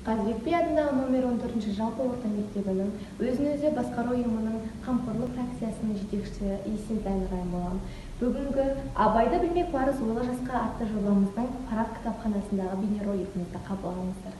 Қазыбек би атындағы номер 14-ші жалпы орта мектебінің өзін-өзі басқару ұйымының Қамқорлық фракциясының жетекшісі Есентай Нұрайын боламын. Бүгінгі «Абайды білмек парыз ойлы жасқа» атты жобамыздың Парақ кітапханасындағы бейнеролигімізді қабыл алыңыздар.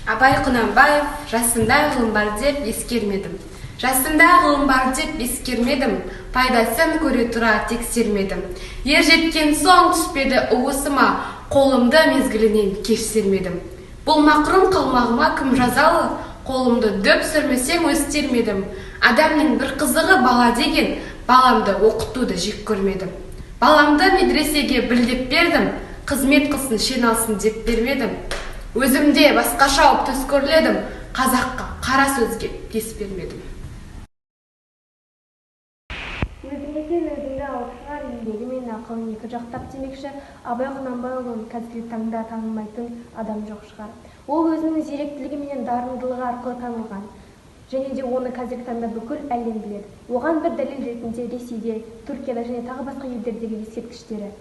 Абай Құнанбаев. Жасымда ғылым бар деп ескермедім, жасымда ғылым бар деп ескермедім, пайдасын көре тұра тексермедім. Ер жеткен соң түспеді уысыма, қолымды мезгілінен кеш сермедім. Бұл мақрұм қалмағыма кім жазалы? Қолымды дөп сермесем, өстер ме едім? Адамның бір қызығы бала деген, баламды оқытуды жек көрмедім. Баламды медресеге білдеп бердім, қызмет қылсын, шен алсын деп бермедім. Өзім де басқа шауып төс көрледім, қазаққа қара сөзге дес бермедім. Өзіңе сен, өзіңді алып шығар, еңбегі мен ақылын екі жақтап демекші, Абай Құнанбайұлын қазіргі таңда танымайтын адам жоқ шығар. Ол өзінің зеректілігі менен дарындылығы арқылы танылған және де оны қазіргі таңда бүкіл әлем біледі. Оған бір дәлел ретінде Ресейде, Түркияда және тағы басқа елдердегі ескерткіштері.